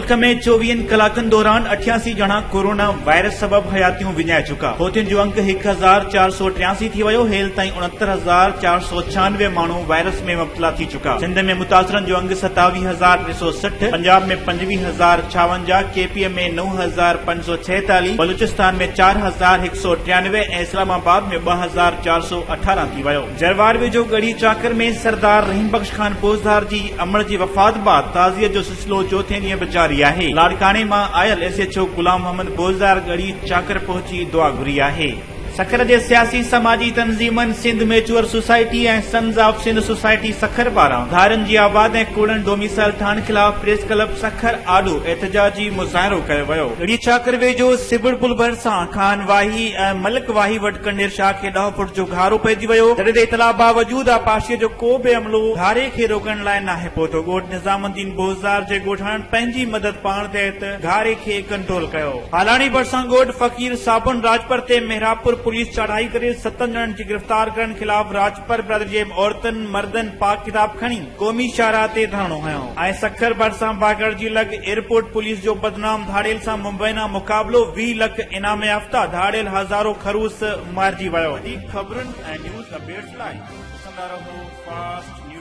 ملڪ ۾ چوويهن ڪلاڪن دوران 88 ڄڻا ڪورونا وائرس سبب حياتيون وڃائي چڪا، فوتين جو انگ 1483 ٿي ويو، هيل تائين 69496 ماڻهو وائرس ۾ مبتلا ٿي چڪا، سنڌ ۾ متاثرن جو انگ 27360، پنجاب ۾ 25056، ڪي پي ۾ 9546، بلوچستان ۾ 4193 ۽ اسلام آباد ۾ 2418 ٿي ويو. جروار ويجهو ڳڙهي چاڪر ۾ سردار رحيم بخش خان بوزدار جي امڙ جي وفات بعد تعزيت جو سلسلو چوٿين ڏينهن به جاري آهي. لاڙڪاڻي مان آيل S H O Ghulam Muhammad Bozdar Garhi Chakar پهچي دعا گهري آهي. سکر جي سياسي سماجي تنظيمن Sindh mature society ۽ sons of Sindh society Sukkur پاران ڌارين جي آباد ۽ ڪوڙن ڊوميسائل ٺاهڻ خلاف پريس ڪلب سکر آڏو احتجاجي مظاهرو ڪيو ويو. ڳڙهي چاڪر ويجهو سبڙ پل ڀرسان خان واهي ۽ ملڪ واهي وٽ ڪنڊير شاهه کي 10 فوٽ جو گهارو پئجي ويو، جڏهن ته اطلاع باوجود آبپاشيء جو ڪو به عملو گهاري کي روڪڻ لاء ناهي پهتو. ڳوٺ نظام الدين بوزدار جي ڳوٺاڻن پنهنجي مدد پاڻ تحت گهاري کي ڪنٽرول ڪيو. هالاڻي ڀرسان ڳوٺ فقير صابن راڄپر تي محرابپور پوليس چاڙهائي ڪري ستن ڄڻن کي گرفتار ڪرڻ خلاف راڄپر برادري جي عورتن مردن پاڪ ڪتاب کڻي قومي شاهراهه تي ڌرڻو هنيو ۽ سکر ڀرسان باگڙجي لڳ ايئرپورٽ پوليس جو بدنام ڌاڙيل سان مبينا مقابلو، 20 لک انعام يافته ڌاڙيل هزارو خروس مارجي ويو. وڌيڪ خبرن ۽ نيوز اپڊيٽس لاء ڏسندا رهو فاسٽ نيوز.